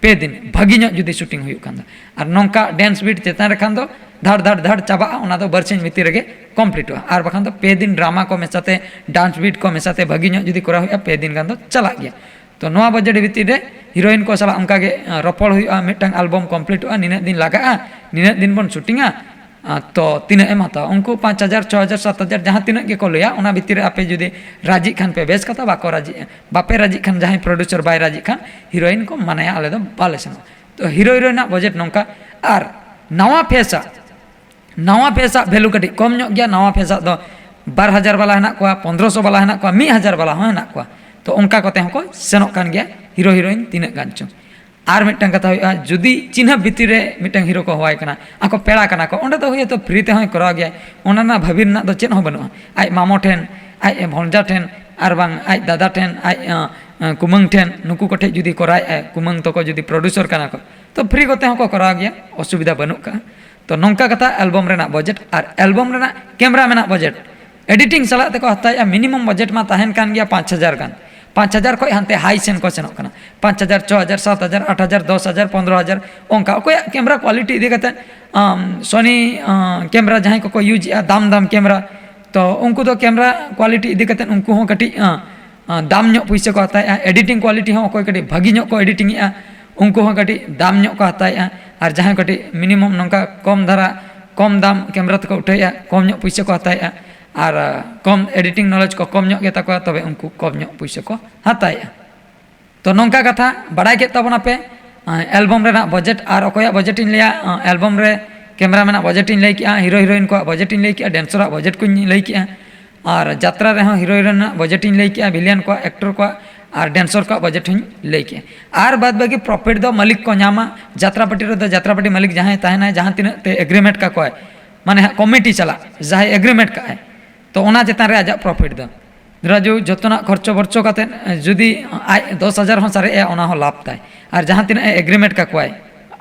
ᱯᱮ ᱫᱤᱱ, ᱵᱷᱟᱹᱜᱤ ᱧᱚᱜ ᱡᱩᱫᱤ ᱥᱩᱴᱤᱝ ᱦᱩᱭᱩᱜ ᱠᱷᱟᱱ ᱫᱚ᱾ ᱟᱨ ᱱᱚᱝᱠᱟ ᱰᱮᱱᱥ ᱵᱤᱴ ᱪᱮᱛᱟᱱ ᱨᱮ ᱠᱷᱟᱱ ᱫᱚ ᱫᱷᱟᱲ ᱫᱷᱟᱲ ᱫᱷᱟᱲ ᱪᱟᱵᱟᱜᱼᱟ, ᱚᱱᱟ ᱫᱚ ᱵᱟᱨᱥᱤᱧ ᱵᱷᱤᱛᱤᱨ ᱨᱮᱜᱮ ᱠᱚᱢᱯᱞᱤᱴᱚᱜᱼᱟ᱾ ᱟᱨ ᱵᱟᱠᱷᱟᱱ ᱫᱚ ᱯᱮ ᱫᱤᱱ ᱰᱨᱟᱢᱟ ᱠᱚ ᱢᱮᱥᱟᱛᱮ, ᱰᱟᱱᱥ ᱵᱤᱴ ᱠᱚ ᱢᱮᱥᱟᱛᱮ ᱵᱷᱟᱹᱜᱤ ᱧᱚᱜ ᱡᱩᱫᱤ ᱠᱚᱨᱟᱣ ᱦᱩᱭᱩᱜᱼᱟ, ᱯᱮ ᱫᱤᱱ ᱜᱟᱱ ᱫᱚ ᱪᱟᱞᱟᱜ ᱜᱮᱭᱟ᱾ ᱛᱚ ᱱᱚᱣᱟ ᱵᱟᱡᱮᱴ ᱵᱷᱤᱛᱤᱨ ᱨᱮ ᱦᱤᱨᱳᱭᱤᱱ ᱠᱚ ᱥᱟᱞᱟᱜ ᱚᱱᱠᱟ ᱜᱮ, ᱟᱸ, ᱨᱚᱯᱚᱲ ᱦᱩᱭᱩᱜᱼᱟ, ᱢᱤᱫᱴᱟᱝ ᱟᱞᱵᱚᱢ ᱠᱚᱢᱯᱞᱤᱴᱚᱜᱼᱟ, ᱱᱤᱱᱟᱹᱜ ᱫᱤᱱ ᱞᱟᱜᱟᱜᱼᱟ, ᱱᱤᱱᱟᱹᱜ ᱫᱤᱱ ᱵᱚᱱ ᱥᱩᱴᱤᱝᱟ, ᱟᱸ, ᱛᱚ ᱛᱤᱱᱟᱹᱜ ᱮᱢ ᱦᱟᱛᱟᱣᱟ? ᱩᱱᱠᱩ ᱯᱟᱸᱪ ᱦᱟᱡᱟᱨ, ᱪᱷᱚ ᱦᱟᱡᱟᱨ, ᱥᱟᱛ ᱦᱟᱡᱟᱨ, ᱡᱟᱦᱟᱸ ᱛᱤᱱᱟᱹᱜ ᱜᱮᱠᱚ ᱞᱟᱹᱭᱟ, ᱚᱱᱟ ᱵᱷᱤᱛᱤᱨ ᱨᱮ ᱟᱯᱮ ᱡᱩᱫᱤ ᱨᱟᱡᱤᱜ ᱠᱷᱟᱱ ᱯᱮ ᱵᱮᱥ ᱠᱟᱛᱷᱟ, ᱵᱟᱠᱚ ᱨᱟᱡᱤᱜᱼᱟ, ᱵᱟᱯᱮ ᱨᱟᱡᱤᱜ ᱠᱷᱟᱱ, ᱡᱟᱦᱟᱸᱭ ᱯᱨᱚᱰᱭᱩᱥᱟᱨ ᱵᱟᱭ ᱨᱟᱡᱤᱜ ᱠᱷᱟᱱ, ᱦᱤᱨᱳᱭᱤᱱ ᱠᱚ ᱢᱟᱱᱟᱭᱟ, ᱟᱞᱮ ᱫᱚ ᱵᱟᱞᱮ ᱥᱮᱱᱚᱜᱼᱟ᱾ ᱛᱚ ᱦᱤᱨᱳ ᱦᱤᱨᱳᱭᱤᱱᱟᱜ ᱵᱟᱡᱮᱴ ᱱᱚᱝᱠᱟ, ᱟᱨ ᱱᱟᱣᱟ ᱯᱷᱮᱥ ᱟᱜ ᱱᱟᱣᱟ ᱯᱷᱮᱥ ᱟᱜ ᱵᱷᱮᱞᱩ ᱠᱟᱹᱴᱤᱡ ᱠᱚᱢ ᱧᱚᱜ ᱜᱮᱭᱟ᱾ ᱱᱟᱣᱟ ᱯᱷᱮᱥ ᱟᱜ ᱫᱚ ᱵᱟᱨ ᱦᱟᱡᱟᱨ ᱵᱟᱞᱟ ᱦᱮᱱᱟᱜ ᱠᱚᱣᱟ, ᱯᱚᱱᱫᱽᱨᱚᱥᱚ ᱵᱟᱞᱟ ᱦᱮᱱᱟᱜ ᱠᱚᱣᱟ, ᱢᱤᱫ ᱦᱟᱡᱟᱨ ᱵᱟᱞᱟ ᱦᱚᱸ ᱦᱮᱱᱟᱜ ᱠᱚᱣᱟ᱾ ᱛᱚ ᱚᱱᱠᱟ ᱠᱚᱛᱮ ᱦᱚᱸᱠᱚ ᱥᱮᱱᱚᱜ ᱠᱟᱱ ᱜᱮᱭᱟ ᱦᱤᱨᱳ ᱦᱤᱨᱳᱭᱤᱱ ᱛᱤᱱᱟᱹᱜ ᱜᱟᱱ ᱪᱚᱝ᱾ ᱟᱨ ᱢᱤᱫᱴᱟᱝ ᱠᱟᱛᱷᱟ ᱦᱩᱭᱩᱜᱼᱟ, ᱡᱩᱫᱤ ᱪᱤᱱᱦᱟᱹᱯ ᱵᱷᱤᱛᱤᱨ ᱨᱮ ᱢᱤᱫᱴᱟᱝ ᱦᱤᱨᱳ ᱠᱚ ᱦᱚᱦᱚᱣᱟᱭ ᱠᱟᱱᱟ, ᱟᱠᱚ ᱯᱮᱲᱟ ᱠᱟᱱᱟ ᱠᱚ, ᱚᱸᱰᱮ ᱫᱚ ᱦᱳᱭᱛᱳ ᱯᱷᱨᱤ ᱛᱮᱦᱚᱸᱭ ᱠᱚᱨᱟᱣ ᱜᱮᱭᱟ, ᱚᱱᱟ ᱨᱮᱱᱟᱜ ᱵᱷᱟᱹᱵᱤ ᱨᱮᱱᱟᱜ ᱫᱚ ᱪᱮᱫ ᱦᱚᱸ ᱵᱟᱹᱱᱩᱜᱼᱟ᱾ ᱟᱡ ᱢᱟᱢᱚ ᱴᱷᱮᱱ, ᱟᱡ ᱵᱷᱚᱱᱡᱟ ᱴᱷᱮᱱ, ᱟᱨ ᱵᱟᱝ ᱟᱡ ᱫᱟᱫᱟ ᱴᱷᱮᱱ, ᱟᱡ ᱟᱸ, ᱟᱸ, ᱠᱩᱢᱟᱹᱝ ᱴᱷᱮᱱ, ᱱᱩᱠᱩ ᱠᱚᱴᱷᱮᱱ ᱡᱩᱫᱤ ᱠᱚᱨᱟᱣᱮᱫᱼᱟᱭ, ᱠᱩᱢᱟᱹᱝ ᱛᱟᱠᱚ ᱡᱩᱫᱤ ᱯᱨᱚᱰᱭᱩᱥᱚᱨ ᱠᱟᱱᱟ ᱠᱚ, ᱛᱚ ᱯᱷᱨᱤ ᱠᱚᱛᱮ ᱦᱚᱸᱠᱚ ᱠᱚᱨᱟᱣ ᱜᱮᱭᱟ, ᱚᱥᱩᱵᱤᱫᱷᱟ ᱵᱟᱹᱱᱩᱜ ᱠᱟᱜᱼᱟ᱾ ᱛᱚ ᱱᱚᱝᱠᱟ ᱠᱟᱛᱷᱟ ᱮᱞᱵᱚᱢ ᱨᱮᱱᱟᱜ ᱵᱟᱡᱮᱴ ᱟᱨ ᱮᱞᱵᱚᱢ ᱨᱮᱱᱟᱜ ᱠᱮᱢᱮᱨᱟ ᱢᱮᱱᱟᱜ ᱵᱟᱡᱮᱴ᱾ ᱮᱰᱤᱴᱤᱝ ᱥᱟᱞᱟᱜ ᱛᱮᱠᱚ ᱦᱟᱛᱟᱣᱮᱫᱼᱟ, ᱢᱤᱱᱤᱢᱟᱢ ᱵᱟᱡᱮᱴ ᱢᱟ ᱛᱟᱦᱮᱱ ᱠᱟᱱ ᱜᱮᱭᱟ ᱯᱟᱸᱪ ᱦᱟᱡᱟᱨ ᱜᱟᱱ, ᱯᱟᱸᱪ ᱦᱟᱡᱟᱨ ᱠᱷᱚᱱ ᱦᱟᱱᱛᱮ ᱦᱟᱭ ᱥᱮᱱ ᱠᱚ ᱥᱮᱱᱚᱜ ᱠᱟᱱᱟ, ᱯᱟᱸᱪ ᱦᱟᱡᱟᱨ, ᱪᱷᱚ ᱦᱟᱡᱟᱨ, ᱥᱟᱛ ᱦᱟᱡᱟᱨ, ᱟᱴ ᱦᱟᱡᱟᱨ, ᱫᱚᱥ ᱦᱟᱡᱟᱨ, ᱯᱚᱱᱫᱽᱨᱚ ᱦᱟᱡᱟᱨ, ᱚᱱᱠᱟ᱾ ᱚᱠᱚᱭᱟᱜ ᱠᱮᱢᱮᱨᱟ ᱠᱳᱣᱟᱞᱤᱴᱤ ᱤᱫᱤ ᱠᱟᱛᱮ, ᱟᱢ, ᱥᱚᱱᱤ, ᱟᱸ, ᱠᱮᱢᱮᱨᱟ ᱡᱟᱦᱟᱸᱭ ᱠᱚᱠᱚ ᱤᱭᱩᱡᱽ ᱮᱫᱼᱟ, ᱫᱟᱢ ᱫᱟᱢ ᱠᱮᱢᱮᱨᱟ, ᱛᱚ ᱩᱱᱠᱩ ᱫᱚ ᱠᱮᱢᱮᱨᱟ ᱠᱳᱣᱟᱞᱤᱴᱤ ᱤᱫᱤ ᱠᱟᱛᱮ ᱩᱱᱠᱩ ᱦᱚᱸ ᱠᱟᱹᱴᱤᱡ, ᱟᱸ, ᱟᱸ, ᱫᱟᱢ ᱧᱚᱜ ᱯᱩᱭᱥᱟᱹ ᱠᱚ ᱦᱟᱛᱟᱣᱮᱫᱼᱟ᱾ ᱮᱰᱤᱴᱤᱝ ᱠᱳᱣᱟᱞᱤᱴᱤ ᱦᱚᱸ ᱚᱠᱚᱭ ᱠᱟᱹᱴᱤᱡ ᱵᱷᱟᱹᱜᱤ ᱧᱚᱜ ᱠᱚ ᱮᱰᱤᱴᱤᱝ ᱮᱫᱼᱟ, ᱩᱱᱠᱩ ᱦᱚᱸ ᱠᱟᱹᱴᱤᱡ ᱫᱟᱢ ᱧᱚᱜ ᱠᱚ ᱦᱟᱛᱟᱣᱮᱫᱼᱟ᱾ ᱟᱨ ᱡᱟᱦᱟᱸᱭ ᱠᱟᱹᱴᱤᱡ ᱢᱤᱱᱤᱢᱟᱢ ᱱᱚᱝᱠᱟ ᱠᱚᱢ ᱫᱷᱟᱨᱟ, ᱠᱚᱢ ᱫᱟᱢ ᱠᱮᱢᱮᱨᱟ ᱛᱮᱠᱚ ᱩᱴᱷᱟᱹᱣᱮᱫᱼᱟ, ᱠᱚᱢ ᱧᱚᱜ ᱯᱩᱭᱥᱟᱹ ᱠᱚ ᱦᱟᱛᱟᱣᱮᱫᱼᱟ᱾ ᱟᱨ, ᱟᱸ, ᱠᱚᱢ ᱮᱰᱤᱴᱤᱝ ᱱᱚᱞᱮᱡᱽ ᱠᱚ ᱠᱚᱢ ᱧᱚᱜ ᱜᱮᱛᱟ ᱠᱚᱣᱟ, ᱛᱚᱵᱮ ᱩᱱᱠᱩ ᱠᱚᱢ ᱧᱚᱜ ᱯᱩᱭᱥᱟᱹ ᱠᱚ ᱦᱟᱛᱟᱣᱮᱫᱼᱟ᱾ ᱛᱚ ᱱᱚᱝᱠᱟ ᱠᱟᱛᱷᱟ ᱵᱟᱲᱟᱭ ᱠᱮᱫ ᱛᱟᱵᱚᱱᱟᱯᱮ, ᱟᱸ, ᱮᱞᱵᱚᱢ ᱨᱮᱱᱟᱜ ᱵᱟᱡᱮᱴ᱾ ᱟᱨ ᱚᱠᱚᱭᱟᱜ ᱵᱟᱡᱮᱴ ᱤᱧ ᱞᱟᱹᱭᱟ, ᱟᱸ, ᱮᱞᱵᱚᱢ ᱨᱮ ᱠᱮᱢᱮᱨᱟ ᱢᱮᱱᱟᱜ ᱵᱟᱡᱮᱴ ᱤᱧ ᱞᱟᱹᱭ ᱠᱮᱜᱼᱟ, ᱦᱤᱨᱳ ᱦᱤᱨᱳᱭᱤᱱ ᱠᱚᱣᱟᱜ ᱵᱟᱡᱮᱴ ᱤᱧ ᱞᱟᱹᱭ ᱠᱮᱜᱼᱟ, ᱰᱮᱱᱥᱚᱨᱟᱜ ᱵᱟᱡᱮᱴ ᱠᱚᱧ ᱞᱟᱹᱭ ᱠᱮᱜᱼᱟ, ᱟᱨ ᱡᱟᱛᱨᱟ ᱨᱮᱦᱚᱸ ᱦᱤᱨᱳ ᱦᱤᱨᱳᱭᱤᱱ ᱨᱮᱱᱟᱜ ᱵᱟᱡᱮᱴ ᱤᱧ ᱞᱟᱹᱭ ᱠᱮᱜᱼᱟ, ᱵᱷᱤᱞᱤᱭᱟᱱ ᱠᱚᱣᱟᱜ, ᱮᱠᱴᱚᱨ ᱠᱚᱣᱟᱜ ᱟᱨ ᱰᱮᱱᱥᱚᱨ ᱠᱚᱣᱟᱜ ᱵᱟᱡᱮᱴ ᱦᱚᱸᱧ ᱞᱟᱹᱭ ᱠᱮᱜᱼᱟ᱾ ᱟᱨ ᱵᱟᱫ ᱵᱟᱹᱠᱤ ᱯᱨᱚᱯᱷᱤᱴ ᱫᱚ ᱢᱟᱹᱞᱤᱠ ᱠᱚ ᱧᱟᱢᱟ᱾ ᱡᱟᱛᱨᱟ ᱯᱟᱹᱴᱤ ᱨᱮᱫᱚ ᱡᱟᱛᱨᱟ ᱯᱟᱹᱴᱤ ᱢᱟᱹᱞᱤᱠ ᱡᱟᱦᱟᱸᱭ ᱛᱟᱦᱮᱱᱟᱭ, ᱡᱟᱦᱟᱸ ᱛᱤᱱᱟᱹᱜ ᱛᱮ ᱮᱜᱽᱨᱤᱢᱮᱱᱴ ᱠᱟᱠᱚᱣᱟᱭ, ᱢᱟᱱᱮ ᱦᱟᱸᱜ ᱠᱚᱢᱤᱴᱤ ᱪᱟᱞᱟᱜ, ᱡᱟᱦᱟᱸᱭ ᱮᱜᱽᱨᱤᱢᱮᱱᱴ ᱠᱟᱜᱼᱟᱭ, ᱛᱚ ᱚᱱᱟ ᱪᱮᱛᱟᱱ ᱨᱮ ᱟᱡᱟᱜ ᱯᱨᱚᱯᱷᱤᱴ ᱫᱚ᱾ ᱫᱷᱚᱨᱟ ᱡᱚ ᱡᱚᱛᱚᱱᱟᱜ ᱠᱷᱚᱨᱪᱚ ᱵᱚᱨᱪᱚ ᱠᱟᱛᱮᱫ, ᱮ, ᱡᱩᱫᱤ ᱟᱡ ᱫᱚᱥ ᱦᱟᱡᱟᱨ ᱦᱚᱸ ᱥᱟᱨᱮᱡ ᱮᱜᱼᱟ, ᱚᱱᱟ ᱦᱚᱸ ᱞᱟᱵᱷ ᱛᱟᱭ᱾ ᱟᱨ ᱡᱟᱦᱟᱸ ᱛᱤᱱᱟᱹᱜ ᱮ ᱮᱜᱽᱨᱤᱢᱮᱱᱴ ᱠᱟᱠᱚᱣᱟᱭ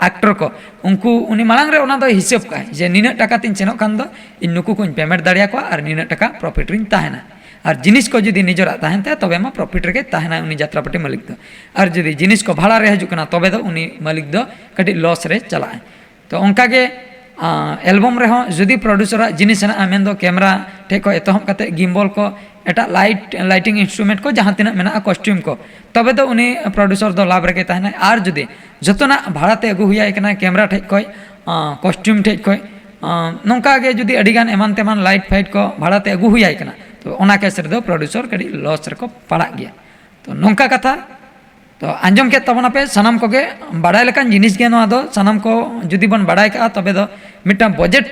ᱮᱠᱴᱚᱨ ᱠᱚ, ᱩᱱᱠᱩ ᱩᱱᱤ ᱢᱟᱲᱟᱝ ᱨᱮ ᱚᱱᱟ ᱫᱚᱭ ᱦᱤᱥᱟᱹᱵ ᱠᱟᱜᱼᱟᱭ ᱡᱮ ᱱᱤᱱᱟᱹᱜ ᱴᱟᱠᱟ ᱛᱤᱧ ᱥᱮᱱᱚᱜ ᱠᱷᱟᱱ ᱫᱚ ᱤᱧ ᱱᱩᱠᱩ ᱠᱚᱧ ᱯᱮᱢᱮᱱᱴ ᱫᱟᱲᱮᱭᱟᱠᱚᱣᱟ ᱟᱨ ᱱᱤᱱᱟᱹᱜ ᱴᱟᱠᱟ ᱯᱨᱚᱯᱷᱤᱴ ᱨᱤᱧ ᱛᱟᱦᱮᱱᱟ᱾ ᱟᱨ ᱡᱤᱱᱤᱥ ᱠᱚ ᱡᱩᱫᱤ ᱱᱤᱡᱮᱨᱟᱜ ᱛᱟᱦᱮᱱ ᱛᱟᱭᱟ, ᱛᱚᱵᱮ ᱢᱟ ᱯᱨᱚᱯᱷᱤᱴ ᱨᱮᱜᱮ ᱛᱟᱦᱮᱱᱟᱭ ᱩᱱᱤ ᱡᱟᱛᱨᱟ ᱯᱟᱹᱴᱤ ᱢᱟᱹᱞᱤᱠ ᱫᱚ᱾ ᱟᱨ ᱡᱩᱫᱤ ᱡᱤᱱᱤᱥ ᱠᱚ ᱵᱷᱟᱲᱟ ᱨᱮ ᱦᱤᱡᱩᱜ ᱠᱟᱱᱟ, ᱛᱚᱵᱮ ᱫᱚ ᱩᱱᱤ ᱢᱟᱹᱞᱤᱠ ᱫᱚ ᱠᱟᱹᱴᱤᱡ ᱞᱚᱥ ᱨᱮ ᱪᱟᱞᱟᱜᱼᱟᱭ᱾ ᱛᱚ ᱚᱱᱠᱟᱜᱮ, ᱟᱸ, ᱮᱞᱵᱚᱢ ᱨᱮᱦᱚᱸ ᱡᱩᱫᱤ ᱯᱨᱚᱰᱭᱩᱥᱚᱨᱟᱜ ᱡᱤᱱᱤᱥ ᱦᱮᱱᱟᱜᱼᱟ, ᱢᱮᱱᱫᱚ ᱠᱮᱢᱮᱨᱟ ᱴᱷᱮᱡ ᱠᱷᱚᱡ ᱮᱛᱚᱦᱚᱵ ᱠᱟᱛᱮ ᱜᱤᱢᱵᱚᱞ ᱠᱚ, ᱮᱴᱟᱜ ᱞᱟᱭᱤᱴ, ᱞᱟᱭᱴᱤᱝ ᱤᱱᱥᱴᱨᱩᱢᱮᱱᱴ ᱠᱚ, ᱡᱟᱦᱟᱸ ᱛᱤᱱᱟᱹᱜ ᱢᱮᱱᱟᱜᱼᱟ, ᱠᱚᱥᱴᱤᱭᱩᱢ ᱠᱚ, ᱛᱚᱵᱮ ᱫᱚ ᱩᱱᱤ ᱯᱨᱚᱰᱭᱩᱥᱚᱨ ᱫᱚ ᱞᱟᱵᱷ ᱨᱮᱜᱮ ᱛᱟᱦᱮᱱᱟᱭ᱾ ᱟᱨ ᱡᱩᱫᱤ ᱡᱚᱛᱚᱱᱟᱜ ᱵᱷᱟᱲᱟᱛᱮ ᱟᱹᱜᱩ ᱦᱩᱭᱟᱭ ᱠᱟᱱᱟ, ᱠᱮᱢᱮᱨᱟ ᱴᱷᱮᱡ ᱠᱷᱚᱡ, ᱟᱸ, ᱠᱚᱥᱴᱤᱭᱩᱢ ᱴᱷᱮᱡ ᱠᱷᱚᱡ, ᱟᱸ, ᱱᱚᱝᱠᱟ ᱜᱮ ᱡᱩᱫᱤ ᱟᱹᱰᱤᱜᱟᱱ ᱮᱢᱟᱱ ᱛᱮᱢᱟᱱ ᱞᱟᱭᱤᱴ ᱯᱷᱟᱭᱤᱴ ᱠᱚ ᱵᱷᱟᱲᱟᱛᱮ ᱟᱹᱜᱩ ᱦᱩᱭᱟᱭ ᱠᱟᱱᱟ, ᱛᱚ ᱚᱱᱟ ᱠᱮᱥ ᱨᱮᱫᱚ ᱯᱨᱚᱰᱭᱩᱥᱚᱨ ᱠᱟᱹᱴᱤᱡ ᱞᱚᱥ ᱨᱮᱠᱚ ᱯᱟᱲᱟᱜ ᱜᱮᱭᱟ᱾ ᱛᱚ ᱱᱚᱝᱠᱟ ᱠᱟᱛᱷᱟ᱾ ᱛᱚ ᱟᱸᱡᱚᱢ ᱠᱮᱫ ᱛᱟᱵᱚᱱᱟᱯᱮ ᱥᱟᱱᱟᱢ ᱠᱚᱜᱮ, ᱵᱟᱲᱟᱭ ᱞᱮᱠᱟᱱ ᱡᱤᱱᱤᱥ ᱜᱮ ᱱᱚᱣᱟ ᱫᱚ᱾ ᱥᱟᱱᱟᱢ ᱠᱚ ᱡᱩᱫᱤ ᱵᱚᱱ ᱵᱟᱲᱟᱭ ᱠᱟᱜᱼᱟ, ᱛᱚᱵᱮ ᱫᱚ ᱢᱤᱫᱴᱟᱝ ᱵᱟᱡᱮᱴ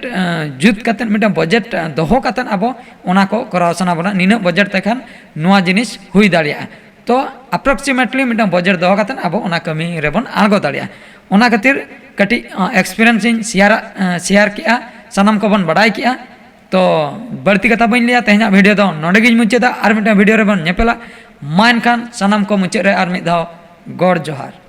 ᱡᱩᱛ ᱠᱟᱛᱮᱫ, ᱢᱤᱫᱴᱟᱝ ᱵᱟᱡᱮᱴ ᱫᱚᱦᱚ ᱠᱟᱛᱮᱫ ᱟᱵᱚ ᱚᱱᱟ ᱠᱚ ᱠᱚᱨᱟᱣ ᱥᱟᱱᱟ ᱵᱚᱱᱟ᱾ ᱱᱤᱱᱟᱹᱜ ᱵᱟᱡᱮᱴ ᱛᱮᱠᱷᱟᱱ ᱱᱚᱣᱟ ᱡᱤᱱᱤᱥ ᱦᱩᱭ ᱫᱟᱲᱮᱭᱟᱜᱼᱟ᱾ ᱛᱚ ᱟᱯᱨᱚᱠᱥᱤᱢᱮᱴᱞᱤ ᱢᱤᱫᱴᱟᱝ ᱵᱟᱡᱮᱴ ᱫᱚᱦᱚ ᱠᱟᱛᱮᱫ ᱟᱵᱚ ᱚᱱᱟ ᱠᱟᱹᱢᱤ ᱨᱮᱵᱚᱱ ᱟᱬᱜᱚ ᱫᱟᱲᱮᱭᱟᱜᱼᱟ᱾ ᱚᱱᱟ ᱠᱷᱟᱹᱛᱤᱨ ᱠᱟᱹᱴᱤᱡ ᱮᱠᱥᱯᱤᱨᱤᱭᱮᱱᱥ ᱤᱧ ᱥᱮᱭᱟᱨ ᱥᱮᱭᱟᱨ ᱠᱮᱜᱼᱟ, ᱥᱟᱱᱟᱢ ᱠᱚᱵᱚᱱ ᱵᱟᱲᱟᱭ ᱠᱮᱜᱼᱟ᱾ ᱛᱚ ᱵᱟᱹᱲᱛᱤ ᱠᱟᱛᱷᱟ ᱵᱟᱹᱧ ᱞᱟᱹᱭᱟ, ᱛᱮᱦᱮᱧᱟᱜ ᱵᱷᱤᱰᱤᱭᱳ ᱫᱚ ᱱᱚᱰᱮ ᱜᱤᱧ ᱢᱩᱪᱟᱹᱫᱟ᱾ ᱟᱨ ᱢᱤᱫᱴᱟᱝ ᱵᱷᱤᱰᱤᱭᱳ ᱨᱮᱵᱚᱱ ᱧᱮᱯᱮᱞᱟ᱾ ᱢᱟ ᱮᱱᱠᱷᱟᱱ ᱥᱟᱱᱟᱢ ᱠᱚ ᱢᱩᱪᱟᱹᱫ ᱨᱮ ᱟᱨ ᱢᱤᱫ ᱫᱷᱟᱣ ᱜᱚᱰ ᱡᱚᱦᱟᱨ᱾